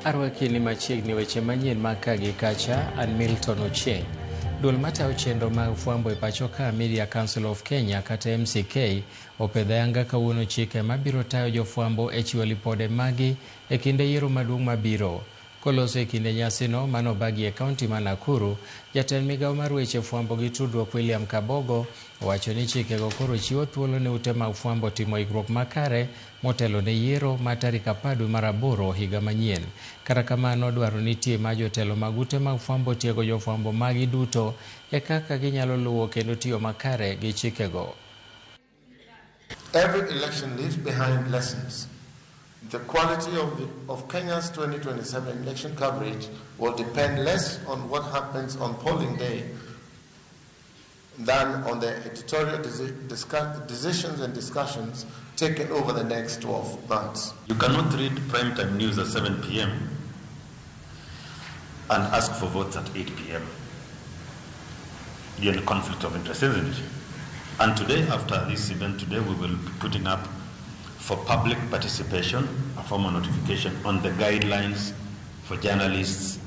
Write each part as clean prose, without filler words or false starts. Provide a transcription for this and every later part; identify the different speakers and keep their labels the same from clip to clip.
Speaker 1: Arwaki ni machiegni weche manyien mag ka gi kacha, an Milton Ochieng. Duol matayo chenro mag fwambo e pacho ka Media Council of Kenya kata MCK opedho ayanga kawuono chike mabiro tayo jofwambo e chiwo lipode magi e kinde yiero maduong' mabiro. Koloso e kinde nyasino manobagi e kaunti ma Nakuru, jatend migawo mar weche fwambo gi tudruok William Kabogo owacho ni chikego koro chiwo thuolo ne ute mag fwambo timo ikruok makare motelo ne yiero ma tarik 10 dwe mar aboro higa manyien. Kata kamano, dwaro nitie ma jotelo mag ute mag fwambo tiego jofwambo magi duto e kaka ginyalo luwo kendo tiyo makare gi chikego.
Speaker 2: Every election leaves behind lessons. The quality of Kenya's 2027 election coverage will depend less on what happens on polling day than on the editorial decisions and discussions taken over the next 12 months.
Speaker 3: You cannot read primetime news at 7 p.m. and ask for votes at 8 p.m. You're in a conflict of interest, isn't it? And today, after this event today, we will be putting up for public participation a formal notification on the guidelines for journalists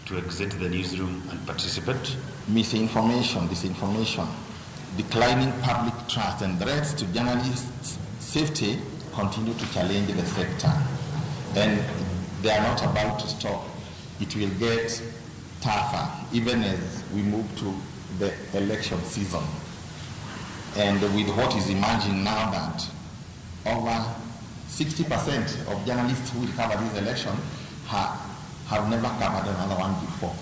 Speaker 3: to exit the newsroom and participate.
Speaker 4: Misinformation, disinformation, declining public trust and threats to journalists' safety continue to challenge the sector. And they are not about to stop. It will get tougher even as we move to the election season. And with what is emerging now that over 60% of journalists who will cover this election have never covered another one before.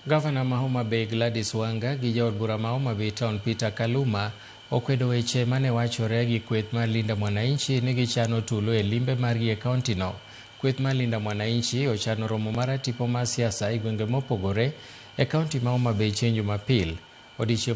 Speaker 1: Gavana ma Homa Bay Gladys Wanga gi jaod bura ma Homa Bay Town Peter Kaluma okwedo weche mane wachore gi kweth mar Linda Mwananchi ni gichano tulo e limbe margi e kaunti no. Kweth mar Linda Mwananchi ochano romo mar tipo mar siasa e gwenge mopogore e kaunti ma Homa Bay chieng' Jumapil. Odiechieng'